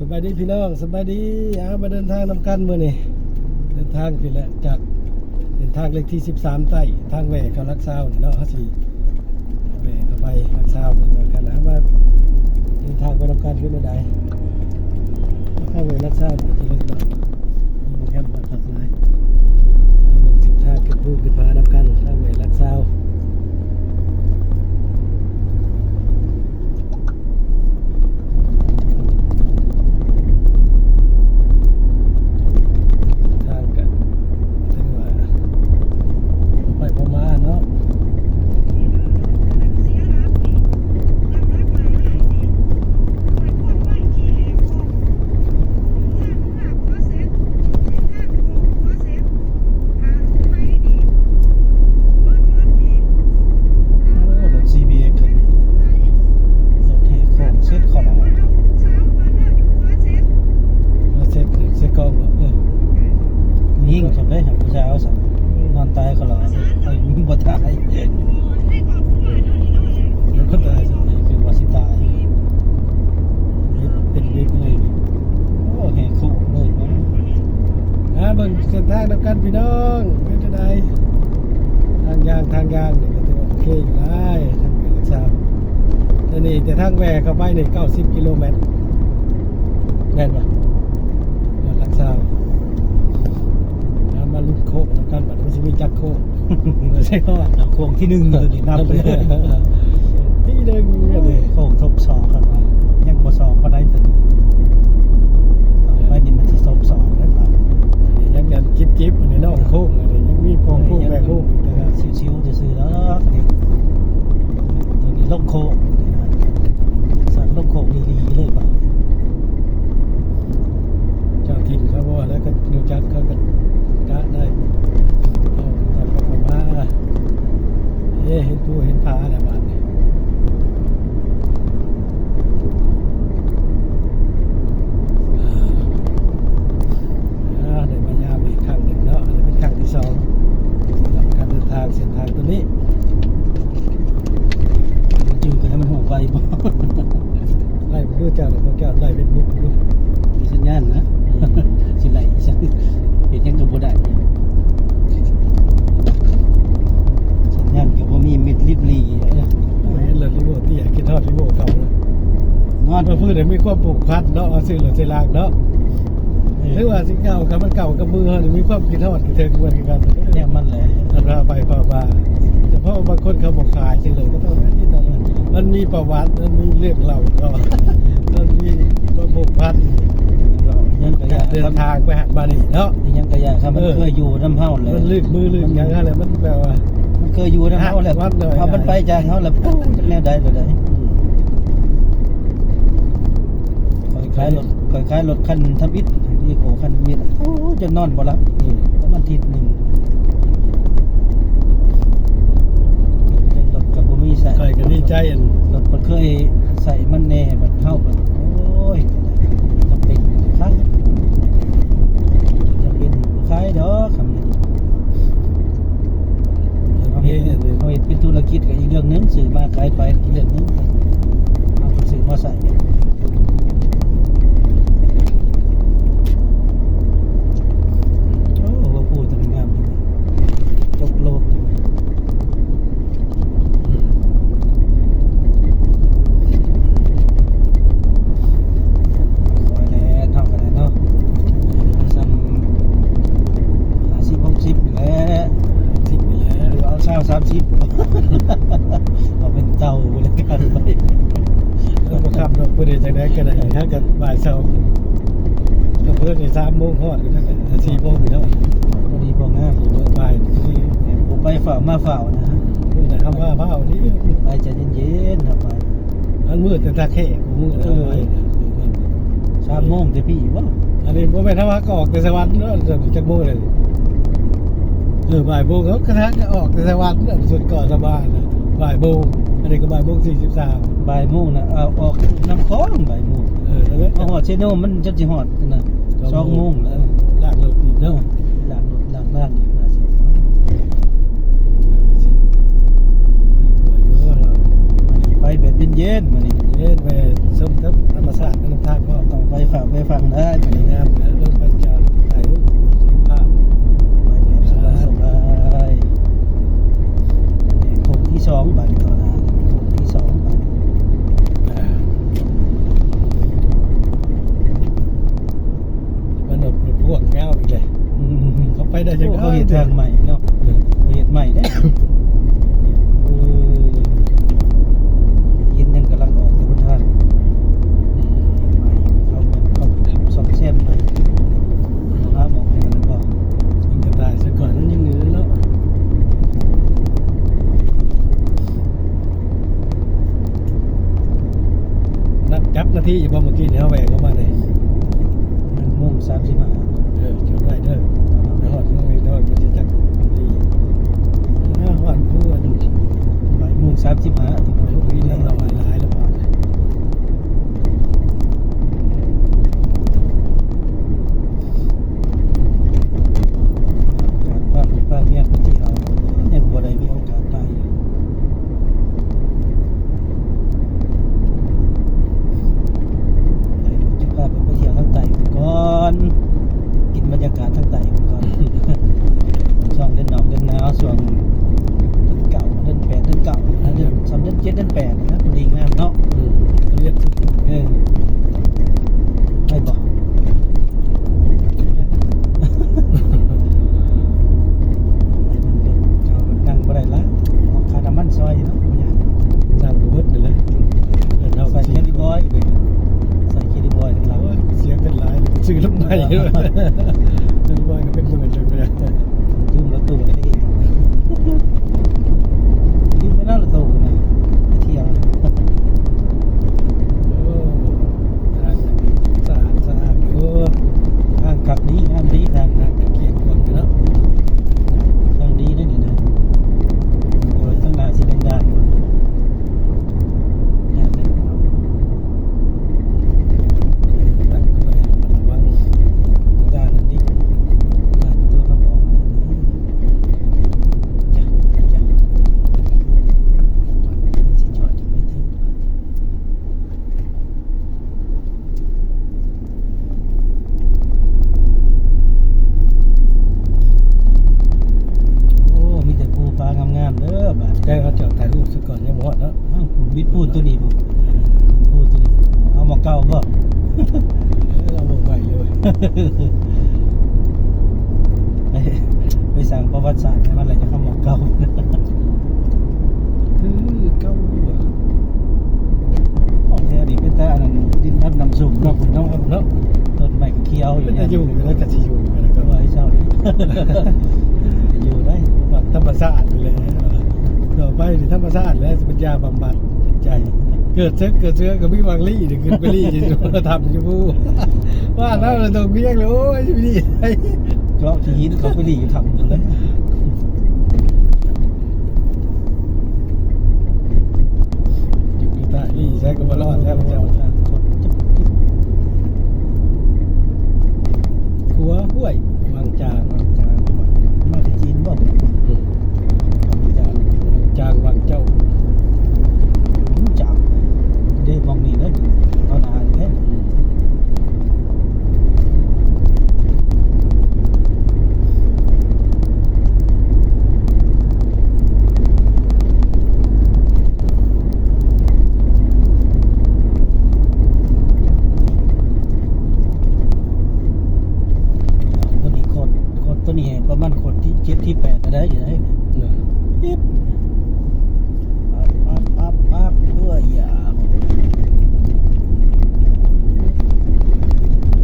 ສະບາຍດີພີ່ນ້ອງ ສະບາຍດີ. ເອົາ ມາເດີນທາງນຳກັນມື້ນີ້ ເດີນທາງພີ້ແຫຼະ ຈາກເສັ້ນທາງເລກທີສິບສາມໃຕ້ ທາງແຫວ່ເຂົ້າຫຼັກຊາວນີ້ເນາະ. ເຮົາຊິແຫວ່ເຂົ້າໄປຫຼັກຊາວເບິ່ງນຳກັນ. ເອົາ ມາເດີນທາງໄປນຳກັນເປັນແນວໃດ? ທາງແຫວ່ຫຼັກຊາວນີ້ກໍຈະເລີນເນາະ ມີໂຮງແຮມ ເບິ່ງເສັ້ນທາງຂຶ້ນພູຂຶ້ນຜານຳກັນ ທາງແຫວ່ຫຼັກຊາວ. ທາງກະຖືວ່າພໍໄປພໍມາເນາະ. ໂອ້ ລົດ ຊີບີເອັກ ນີ້ ລົດແຫກໂຄ້ງເສັດຂອງ ເສັດ ເສັດກອງ ເອີ ຍິງຊັ້ນເດ້ ຜູ້ຊາຍເອົາຊັ້ນ ນອນຕາຍກໍລອ ເອີ ບໍ່ຕາຍ. ເປັນບໍ່ຊິຕາຍ ເປັນວິກເລີຍ. ໂອ້ ແຫກໂຄ້ງເລີຍ. ຫາເບິ່ງເສັ້ນທາງນຳກັນພີ່ນ້ອງ ເປັນຈັ່ງໃດ? ທາງຍ່າງ ທາງຍ່າງນີ້ກໍຖືວ່າໂອເຄຢູ່ຫຼາຍ ທາງເວລາຊາວ ແຕ່ນີ້ ແຕ່ທາງແຫວ່ເຂົ້າໄປນີ້ເກົ້າສິບກິໂລແມັດ ແມ່ນບໍ່? ຮອດຫຼັກຊາວ. ຫາມາລຸ້ນໂຄ້ງນຳກັນ ບັດມັນຊິມີຈັກໂຄ້ງ. ໃຊ່ ເອົາໂຄ້ງທີໜຶ່ງໂຕນີ້ນັບເລີຍ ທີໜຶ່ງ ໂອ້ຍ ໂຄ້ງທົບສອງກັນວ່າ ຍັງບໍ່ສອງປານໃດໂຕນີ້. ຕໍ່ໄປນີ້ມັນຊິທົບສອງແລ້ວ ອັນນີ້ຍັງ ຍັງຈິບໆ ອັນນີ້ເນາະ ໂຄ້ງ ອັນນີ້ຍັງມີພວກໂຄ້ງແບກໂຄ້ງອີກຕ່າງຫາກ ຊິວໆ ຊື່ໆ ດອກ. ອັນນີ້ໂຕນີ້ລົງໂຄ້ງ ສັນລົງໂຄ້ງດີໆ ເລີຍບາດນີ້. ເຈົ້າຖິ່ນເຂົາບໍ່ ແລ້ວກໍຮູ້ຈັກ ເຂົາກໍກະໄດ້ ເອົາເຂົາກໍມາ ເອີ ເຫັນພູເຫັນຜາແລ້ວບາດນີ້. ອ່າ ໄດ້ມາຢາມອີກຄັ້ງໜຶ່ງເນາະ ອັນນີ້ເປັນຄັ້ງທີສອງ ສຳລັບການເດີນທາງເສັ້ນທາງໂຕນີ້. ບໍ່ຈື່ກໍໃຫ້ມັນຮູ້ໄວບໍ່? ໄລ່ເບິ່ງດູເຈົ້າ ເຈົ້າໄລ່ເຟສບຸກເບິ່ງດູ. ມີສັນຍານນະ ຊິໄລ່ອີ່ຫຍັງ ເຮັດຫຍັງກໍບໍ່ໄດ້ ສັນຍານກໍບໍ່ມີ ມິດລິບຫຼີ. ເອີ ເຫັນແລ້ວລີໂວເຕ້ຍ ຄິດຮອດລີໂວເກົ່າເນາະ ງອນ ເມື່ອພື້ນມີຄວາມຜູກພັນເນາະ ເອົາຊື່ລົດຊື່ລາງເນາະ. ເອີ ຫຼືວ່າຊິເກົ່າ ຄັນມັນເກົ່າກັບມືເຮົານີ້ ມີຄວາມຄິດຮອດຄິດເຖິງເໝືອນກັນ ແນວມັນແຫຼະ ອັນວ່າໄປວ່າມາ. ແຕ່ເພາະວ່າບາງຄົນເຂົາບໍ່ຂາຍຈັ່ງໃດກໍຕ້ອງ ມັນມີປະຫວັດ ມັນມີເລື່ອງເລົ່າ ມັນມີຄວາມຜູກພັນ ຍັງກະຢາກ ການເດີນທາງໄປຫັ້ນມານີ້ເນາະ ຍັງກະຢາກ ຄັນມັນ ເອີ ເຄີຍຢູ່ນຳເຮົາແຫຼະ ມັນລຶ້ງມືລຶ້ງຫຍັງຫັ້ນແຫຼະ ມັນແບບວ່າ ມັນເຄີຍຢູ່ນຳເຮົາແຫຼະ ມັນເລີຍ ເຮົາມັນໄປຈາກເຮົາແລ້ວ ໂອ້ ຈັກແນວໃດແລ້ວໃດ. ອືມ ຂ້ອຍຂາຍລົດ ຂ້ອຍຂາຍລົດຄັນທຳອິດ ວີໂກ້ຄັນທຳອິດ ໂອ້ ຈົນນອນບໍ່ຫຼັບ ອືມ ປະມານທິດໜຶ່ງ ລົດກໍບໍ່ມີໃຊ້ ຂ້ອຍກໍດີໃຈ ອັນ ລົດມັນເຄີຍໃຊ້ມັນແດ່ ບັດເຮົາກໍ ໂອ້ຍ ຈຳເປັນຄັກ ຈຳເປັນຂາຍດອກ ຄຳນີ້ ເຮົາເຮັດ ເຮົາເຮັດເປັນທຸລະກິດກໍອີກເລື່ອງໜຶ່ງ ຊື້ມາຂາຍໄປອີກເລື່ອງໜຶ່ງ ເຮົາກໍຊື້ມາໃຊ້. ໂອ້ ບໍ່ພູຕົວນີ້ງາມ ຕົກໂລກ ຄ່ອຍແຫຼະ ເຮົາກໍໄດ້ເນາະ ສ່ຳຫ້າສິບ ຫົກສິບນີ້ແຫຼະ ສິບນີ້ແຫຼະ ຫຼືວ່າເອົາຊາວ ສາມສິບ ເອົາເປັນເຕົາແລ້ວກັນໄປ ເອີ ບໍ່ຂັບດອກ ເພິ່ນເຮັດຈັ່ງໃດກໍໄດ້ ຫາກັນບ່າຍສອງ ເພິ່ນນີ້ສາມໂມງຮອດ ສີ່ໂມງນີ້ເນາະ ພໍດີພໍງາມ ບ່າຍ ບໍ່ໄປຟ້າວມາຟ້າວນະ ເອີ ເຮົາມາຟ້າວນີ້ ໄປໃຈເຢັນໆ ເຮົາໄປ ມັນມືດແຕ່ຕາແຂກ ມື້ ເອີ ໄປ ສາມໂມງແຕ່ພີ້ບໍ່? ອັນນີ້ບໍ່ແມ່ນເຮົາຫາກໍອອກແຕ່ສະຫວັນເນາະ ຈັກໂມງເລີຍ ເອີ ບ່າຍໂມງ ເຮົາກະຫາກະອອກແຕ່ສະຫວັນ ສຸດເກາະສະບາຍນະ ບ່າຍໂມງ ອັນນີ້ກໍບ່າຍໂມງສີ່ສິບສາມ ບ່າຍໂມງນະ ເອົາອອກນ້ຳຂອງ ບ່າຍໂມງ ເອີ ນັ້ນແຫຼະ ມາຮອດເຊໂນ ມັນຈົນຊິຮອດນະ ສອງໂມງແລ້ວ ລາກລົດອີກເນາະ ລາກລົດລາກລານອີກວ່າຊິ ໄປແບບເຢັນໆ ມື້ນີ້ ເຢັນ ໄປຊົມກັບທຳມະຊາດນຳທາງ ກໍຕ້ອງໄປ ຝາກໄປ ທາງໃໝ່ເນາະ ເອີ ເຮັດໃໝ່ເດ້ ເອີ ຫີນຍັງກຳລັງອອກແຕ່ຫົນທາງ ເຮັດໃໝ່ ເຂົາ ເຂົາສ້ອມແຊມໃໝ່ ຫາໝ່ອງໃຫ້ມັນບໍ່ ຍັງກະຕ່າຍຊະກ່ອນ ມັນຍັງເໜືອເນາະ. ນັບຈັກນາທີຢູ່ບໍ່ ເມື່ອກີ້ນີ້ເຮົາແວ່ເຂົ້າມາໄດ້ ໜຶ່ງໂມງສາມສິບຫ້າ ເອີ ຈົດໄວ້ເດີ ໄປຮອດເມືອງເວງທອງມັນຊິຈັກນາທີ ຮອດພູອັນ ບ່າຍໂມງສາມສິບຫ້າ ໂອ້ຍ ນັກລາວຫຼາຍແລ້ວ ການພາລູກພາເມຍໄປທ່ຽວ ຍັງບໍ່ໄດ້ມີໂອກາດໄປ ຈະພາເພິ່ນໄປທ່ຽວທາງໃຕ້ກ່ອນ ກິນບັນຍາກາດທາງໃຕ້ກ່ອນ ຊ່ວງເດືອນໜາວ ເດືອນໜາວ ຊ່ວງເດືອນເກົ້າ ເດືອນແປດ ເດືອນເກົ້າ ເດືອນ ຊ່ຳເດືອນເຈັດ ເດືອນແປດ ນະ ພໍດີງາມເນາະ ອືມ ເອີ ໄດ້ບໍ່? ນັ່ງບໍ່ໄດ້ຫຼາຍ ອອກຄ່ານ້ຳມັນຊ່ອຍເນາະ ບໍ່ຍາກ ນັ່ງບໍ່ເບິດເລີຍ ເພິ່ນເຮົາໃສ່ແຄຣີບອຍ ໃສ່ແຄຣີບອຍທັງຫຼັງ ໂອ້ຍ ເສຍເງິນຫຼາຍ ຊື້ລົດໃໝ່ ແຄຣີບອຍກໍເປັນໝື່ນ ຢືມລົດຕູ້ກັນເອງ ຢືມໄປແລ້ວລົດຕູ້ນະ ໄປທ່ຽວ ໂອ້ ທາງສະອາດສະອ້ານຢູ່ ທາງຂັບດີ ງາມດີ ທາງ ທາງກະກຽມກວມຢູ່ເນາະ ທາງດີເດ້ນີ້ນະ ໂອ້ຍ ທາງໜ້າຊິແມ່ນດ່ານ ໂອ້ ມີແຕ່ພູຜາງາມໆເດີບາດນີ້ ໃກ້ເຂົາເຈົ້າຖ່າຍຮູບ ກ່ອນ ຍັງບໍ່ຮອດເນາະ ອ້າວ ພູວິດພູຕົວນີ້ບໍ່ ພູຕົວນີ້ ເອົາໝ່ອງເກົ່າບໍ່ ເອີ ເອົາໝ່ອງໃໝ່ເລີຍ ໄປ ໄປສ້າງປະຫວັດສາດໃຫ້ມັນ ແລ້ວຈະເອົາໝ່ອງເກົ່າ ຄືເກົ່າ ອອກແຖວນີ້ເປັນຕາອັນນັ້ນ ດິນດຳນ້ຳຊຸ່ມເນາະ ເນາະ ເນາະ ຕົ້ນໄມ້ ຂຽວຢູ່ ເປັນຕາຢູ່ ແລ້ວກໍຊິຢູ່ ກໍວ່າໃຫ້ເຊົາຢູ່ໄດ້ ມັກທຳມະຊາດນີ້ແຫຼະ ຕໍ່ໄປນີ້ທຳມະຊາດແຫຼະ ຊິເປັນຢາບຳບັດຈິດໃຈ ເກີດເສິກເກີດເສືອກໍມີຫວັງລີ້ ຂຶ້ນໄປລີ້ຢູ່ຖ້ຳຢູ່ພູ ວ່າແລ້ວຕ້ອງວຽງເລີຍ ໂອ້ຍ ລີ້ ເຈາະຂີ້ຫີນເຂົ້າໄປລີ້ຢູ່ຖ້ຳພຸ້ນແຫຼະ. ຢູ່ໃຕ້ນີ້ໃສກໍບໍ່ລອດແລ້ວເຈົ້າ ຂົວຫ້ວຍວັງຈາງ ວັງຈາງ ມາແຕ່ຈີນບໍ່? ອືມ ວັງຈາງ ວັງຈາງ ວັງເຈົ້າ ຮູ້ຈັກເດ້ ໝ່ອງນີ້ເດ້ ຕໍ່ໜ້ານີ້ເດ້. ຕົວນີ້ໂຄດ ໂຄດ ຕົວນີ້ປະມານໂຄດທີເຈັດ ທີແປດ ໄດ້ຢູ່ໄດ໋ ເອີ ປິບ ປັບ ປັບ ປັບ ເອີ ຢ່າ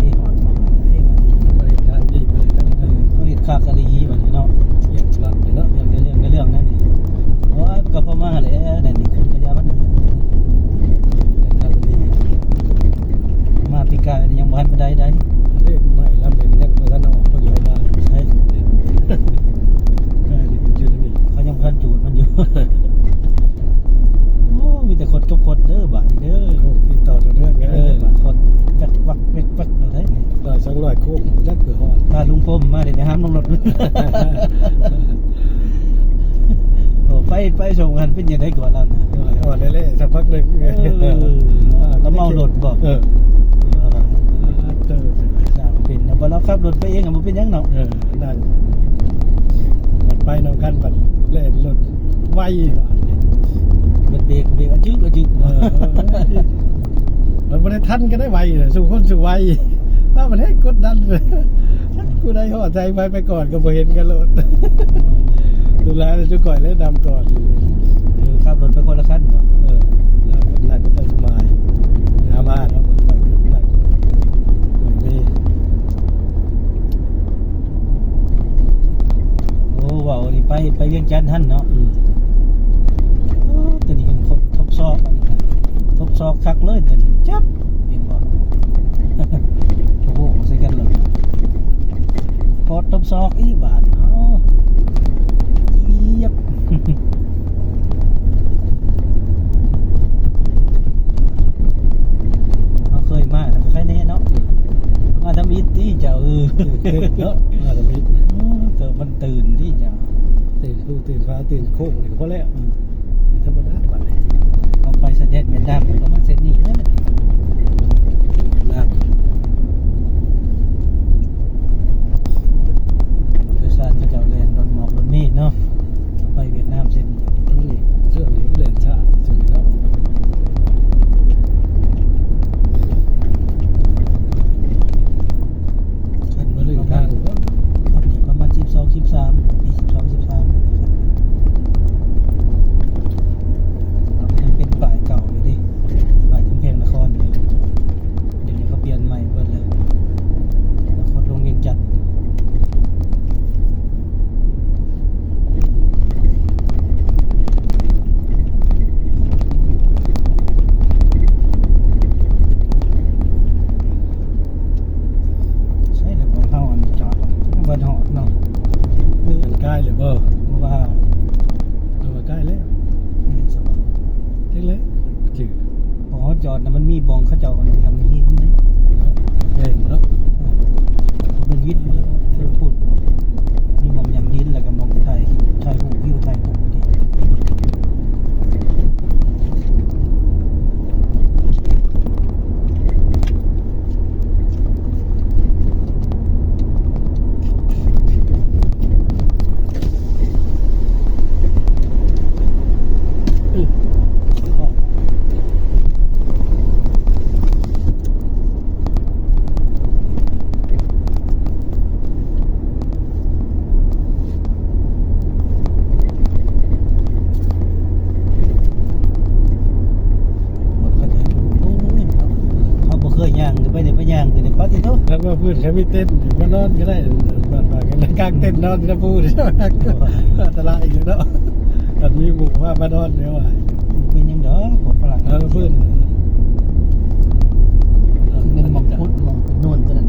ນີ້ຮອດໝ່ອງແລ້ວເດ້ ເຂົາເຮັດທາງດີໄປເລີຍ ເອີ ເຂົາເຮັດຄັກອີ່ຫຼີບັດນີ້ເນາະ ເລື່ອງລັດນີ້ເນາະ ເລື່ອງ ເລື່ອງ ເລື່ອງນັ້ນນີ້ ໂອ້ຍ ມັນກໍພໍມາແຫຼະ ນັ້ນນີ້ ຄົນກະຢ່າມັນ ເຮັດທາງດີ ມາປີກາຍນີ້ຍັງບໍ່ທັນປານໃດໄດ໋ ເລກໄມ້ລຳນີ້ກໍຍັງບໍ່ທັນອອກ ເພິ່ນຢູ່ໃນບ້ານ ໃຊ່ ເຂົາຍັງບໍ່ທັນຈູດມັນຢູ່. ໂອ້ ມີແຕ່ຄົດກັບຄົດເດີບາດນີ້ເດີ ໂຄກຕິດຕໍ່ຕໍ່ເນື່ອງກັນ ເອີ ຄົດແວັກໆໆໆ ເລີຍນີ້ ຮ້ອຍສອງຮ້ອຍໂຄກ ຈັກເພື່ອຮອດ ຖ້າລຸງພົມມາໄດ້ຫ້າມລົງລົດ ໂອ້ ໄປ ໄປສົ່ງຫັ້ນເປັນຈັ່ງໃດກ່ອນລະ ຮອດແລ້ວ ສັກພັກໜຶ່ງ ເອີ ລະເມົາລົດບໍ່ ເອີ ເອີ ເປັນ ລະບໍ່ລາວຂັບລົດໄປເອງກໍບໍ່ເປັນຫຍັງເນາະ ເອີ ນັ້ນ ບັດໄປນຳກັນ ບັດແລ່ນລົດໄວ ບັດເບກ ເບກອະຈຶກ ອະຈຶກ ເອີ ມັນບໍ່ໄດ້ທັນກັນໄດ້ໄວ ສູ້ຄົນສູ້ໄວ ລາວມັນແຮງກົດດັນ ຜູ້ໃດຮອດໃສ ໃຜໄປກ່ອນກໍບໍ່ເຫັນກັນໂລດ. ສຸດທ້າຍແລ້ວຈຸຂ້ອຍແລ້ວນຳກ່ອນ. ເອີ ຂັບລົດໄປຄົນລະຄັນເນາະ. ເອີ ແລ້ວໄລ່ໄປຕັ້ງສະບາຍ ຫາມາເນາະ. ໂອ້ ເວົ້ານີ້ໄປ ໄປວຽງຈັນຫັ້ນເນາະ. ອືມ ໂອ້ ຕົວນີ້ເຫັນຄົນທົບຊອກ ອັນນີ້ນະ ທົບຊອກຄັກເລີຍຕົວນີ້. ຈັບ ເຫັນບໍ່? ໂອ້ໂຫ ໃສ່ກັນເລີຍ. ໂຄດທົບຊອກອີກບາດ. ເອົາ ຈຽບ. ເຮົາເຄີຍມາແລ້ວກໍໄຄແນ່ເນາະ. ອືມ ມາທຳອິດຕິເຈົ້າ. ເອີ ເນາະ ມາທຳອິດ. ໂອ້ ເກີດມັນຕື່ນຕິເຈົ້າ. ຕື່ນພູຕື່ນຜາຕື່ນໂຄ້ງນີ້ກໍພໍແລ້ວ. ອືມ ທຳມະດາບາດນີ້. ເຮົາໄປຊາຍແດນຫວຽດນາມ ກໍມາເສັ້ນນີ້ແຫຼະ. ຫວຽດນາມ ໂດຍສານເຂົາເຈົ້າແລ່ນລົດໝອກລົດເມເນາະ. ໄປຫວຽດນາມເສັ້ນນີ້ ນີ້ ເຊື່ອງນີ້ແລ່ນຊ້າທີ່ສຸດເນາະ. ຄັນ ບໍ່ລືມທາງ ຄັນນີ້ປະມານສິບສອງ ສິບສາມ ປີສິບສອງ ສິບສາມ ຍັງເປັນປ້າຍເກົ່າຢູ່ເດ້ ປ້າຍກຳແພງນະຄອນເດ້. ດຽວນີ້ເຂົາປ່ຽນໃໝ່ເບິດແລ້ວ ນະຄອນຫຼວງວຽງຈັນ. ໃຊ່ແລ້ວບໍ່ ເຮົາອັນຈອດ ຍັງບໍ່ຮອດເນາະ. ເອີ ມັນກາຍແລ້ວບໍ່? ເພາະວ່າ ເອີ ກາຍແລ້ວ ແມ່ນຊະບໍ່? ຈັກແຫຼະ ຈື່ ບໍ່ຮອດຈອດນະ. ມັນມີບ່ອນເຂົາເຈົ້າອັນທຳຫີນເດ້. ເນາະ ແມ່ນເນາະ. ເອີ ມັນວິດ ເອີ ພຸ້ນ ມີບ່ອນທຳຫີນ ແລ້ວກໍບ່ອນຖ່າຍ ຖ່າຍຮູບ ວິວຖ່າຍຮູບ. ເຮົາບໍ່ເຄີຍຍ່າງຂຶ້ນໄປນີ້ ໄປຍ່າງຂຶ້ນນີ້ ປາຕິໂທ. ຄັນວ່າພື້ນ ຄັນມີເຕັນ ມານອນກໍໄດ້ ບ້ານ ບ້ານ ກາງເຕັນນອນຢູ່ນຳພູນີ້ ອັນຕະລາຍອີກແລ້ວເນາະ. ຄັນມີໝູ່ພາມານອນແນວວ່າ ເປັນຫຍັງດອກ ພວກຝຣັ່ງ ເອີ ພື້ນ ເງິນໝອງຄຸດ ໝອງເປັນໂນນຕົວນັ້ນ.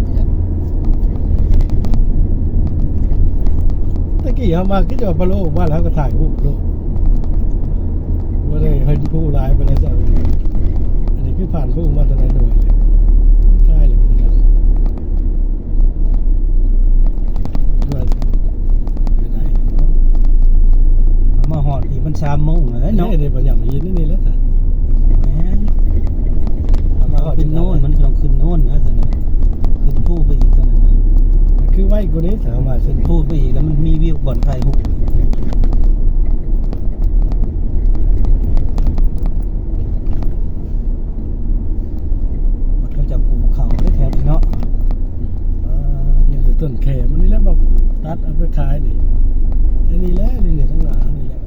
ຕະກີ້ເຮົາມາ ຄືຈະວ່າພະໂລອອກມາແລ້ວ ເຮົາກໍຖ່າຍຮູບໂລດ ບໍ່ໄດ້ເຫັນພູຫຼາຍປານໃດ. ອັນນີ້ຄືຜ່ານພູມາແຕ່ໃດໂດຍ ໃກ້ແລ້ວ ເຮົາມາຮອດນີ້ມັນສາມໂມງແລ້ວເນາະ. ເດ້ ບໍ່ຢາກໄປຢືນໃນນີ້ແລ້ວ ແມ່ນ ເຮົາມາຮອດເປັນໂນນ ມັນຕ້ອງຂຶ້ນໂນນນະ ຕົວນັ້ນ ຂຶ້ນພູໄປອີກຕົວນັ້ນນະ. ຄືໄວກວ່ານີ້ ຖ້າເຮົາມາຂຶ້ນພູໄປອີກ ແລ້ວມັນມີວິວບ່ອນຖ່າຍຮູບ. ມັນກໍຈະປູກເຂົ້າໄດ້ແຖວນີ້ເນາະ. ເອີ ນີ້ຄືຕົ້ນແຄມັນນີ້ແຫຼະ ມາຕັດເອົາໄປຂາຍນີ້ ອັນນີ້ແຫຼະ ນີ້ ນີ້ທາງໜ້ານີ້ແຫຼະ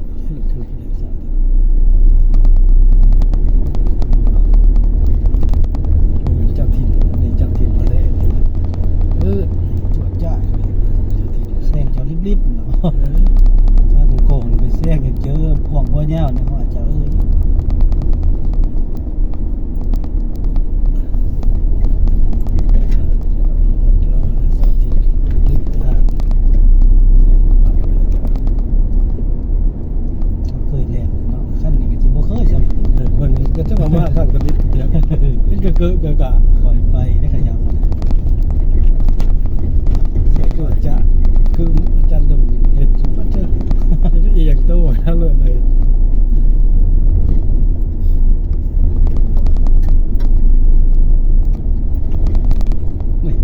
ເຈົ້າຖິ່ນ ນີ້ເຈົ້າຖິ່ນມາແລ້ວ. ເອີ ຈວດຈ້າດ ແຊງເຈົ້າລິບໆເນາະ. ເອີ ທາງໂຄ້ງໄປແຊງເຈີພວກຫົວຍາວນີ້ ເຈົ້າເອີຍ. ເຄີຍແລ່ນເນາະ ຄັນນີ້ກໍຊິບໍ່ເຄີຍຊ້ຳ. ເອີ ເພິ່ນກໍຈະວ່າມາຄັ້ງທຳອິດເດີ ເປັນກະເກີະກະກະ. ຂ້ອຍໄປໄດ້ຂະຫຍັບ ຈະຄືອາຈານດົງເຮັດ ມັນຈະ ຈະອຽງໂຕທາງໂນ້ນເລີຍ. ໂອ້ຍ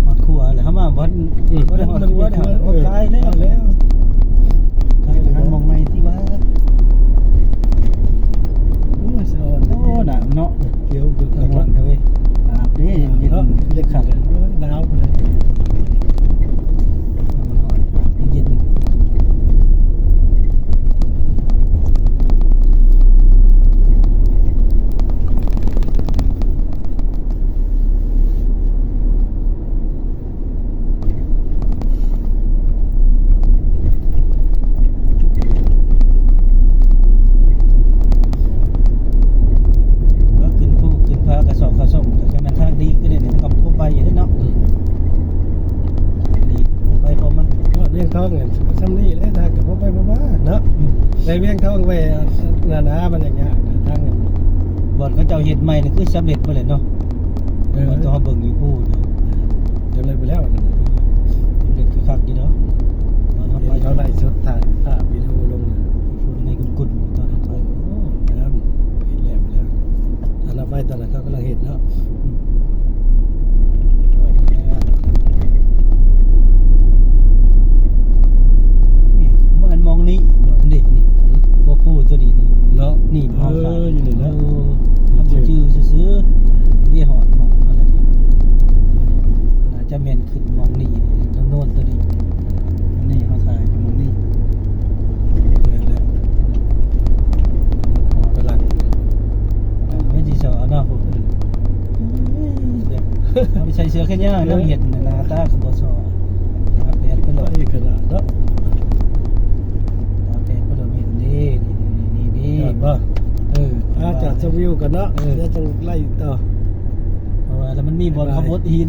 ຮອດຂົວແລ້ວ ເຮົາມາບໍ່ ອືມ ບໍ່ໄດ້ຮອດຂົວເດ້. ມັນ ໂອ້ຍ ກາຍແລ້ວ ກາຍແລ້ວ ກາຍໄປທາງໝ່ອງໃໝ່ຕິວ່າ. ໂອ້ຍ ສະອອນ ໂອ້ ໜາວເນາະ ຂຽວຄືກັນເລີຍ. ອາບເດ້ ເຢັນເນາະ ເຢັນຄັກ ໂອ້ຍ ໜາວພຸ້ນເລີຍ. ເອົາເງິນຊ່ຳນີ້ແຫຼະ ທາງກໍບໍ່ໄປບໍ່ມາເນາະ ອືມ ໄປວຽງທອງໄປ ອັນນັ້ນນະ ມັນຍາກໆນະ ທາງນັ້ນ ບ່ອນເຂົາເຈົ້າເຮັດໃໝ່ນີ້ຄືສຳເລັດໝົດແຫຼະເນາະ ເອີ ມັນຈະເຮົາເບິ່ງຢູ່ພູ້ນະ ຈະເລີຍໄປແລ້ວອັນນັ້ນ ເຮັດຄືຄັກຢູ່ເນາະ ຕອນເຮົາໄປ ເຫັນເຂົາໄລຟ໌ສົດຖ່າຍພາບວິດີໂອລົງ ຝົນໃຫຍ່ກຸ້ນໆ ຕອນເຮົາໄປ ໂອ້ ງາມ ເຫັນແລ້ວ ເຫັນແລ້ວ ຕອນເຮົາໄປຕອນນັ້ນເຂົາກຳລັງເຮັດເນາະ ອືມ ນີ້ ບໍ່ແມ່ນໝ່ອງນີ້ບໍ່ ນີ້ ນີ້ ອືມ ພວກພູໂຕນີ້ນີ້ເນາະ ນີ້ ເອີ ເຮົາ ຢູ່ນີ້ເນາະ ເອີ ເຮົາບໍ່ຈື່ຊື່ໆ ນີ້ຮອດໝ່ອງຫັ້ນແຫຼະ ໜ້າຈະແມ່ນຂຶ້ນໝ່ອງນີ້ ນີ້ ທາງໂນ້ນໂຕນີ້ ອັນນີ້ເຮົາຖ່າຍໝ່ອງນີ້ ແມ່ນແລ້ວ ກຳລັງ ເອີ ເຮົາຊິສອນເນາະ ເອີ ແບບ ເຮົາໄປໃສ່ເສື້ອແຂນຍາວນຳ ເຮັດໜ້າຕາຄືບໍ່ຊໍ ຕາກແດດໄປໂລດ ໄປຂະໜາດເນາະ ຕາກແດດໄປໂລດ ເຫັນເດ້ ນີ້ໆໆ ເຫັນບໍ່ ເອີ ອາ ຈາກຊົມວິວກ່ອນເນາະ ເອີ ດຽວຈັ່ງໄລ່ຕໍ່ ເພາະວ່າແລ້ວມັນມີບ່ອນຂະບົດຫີນ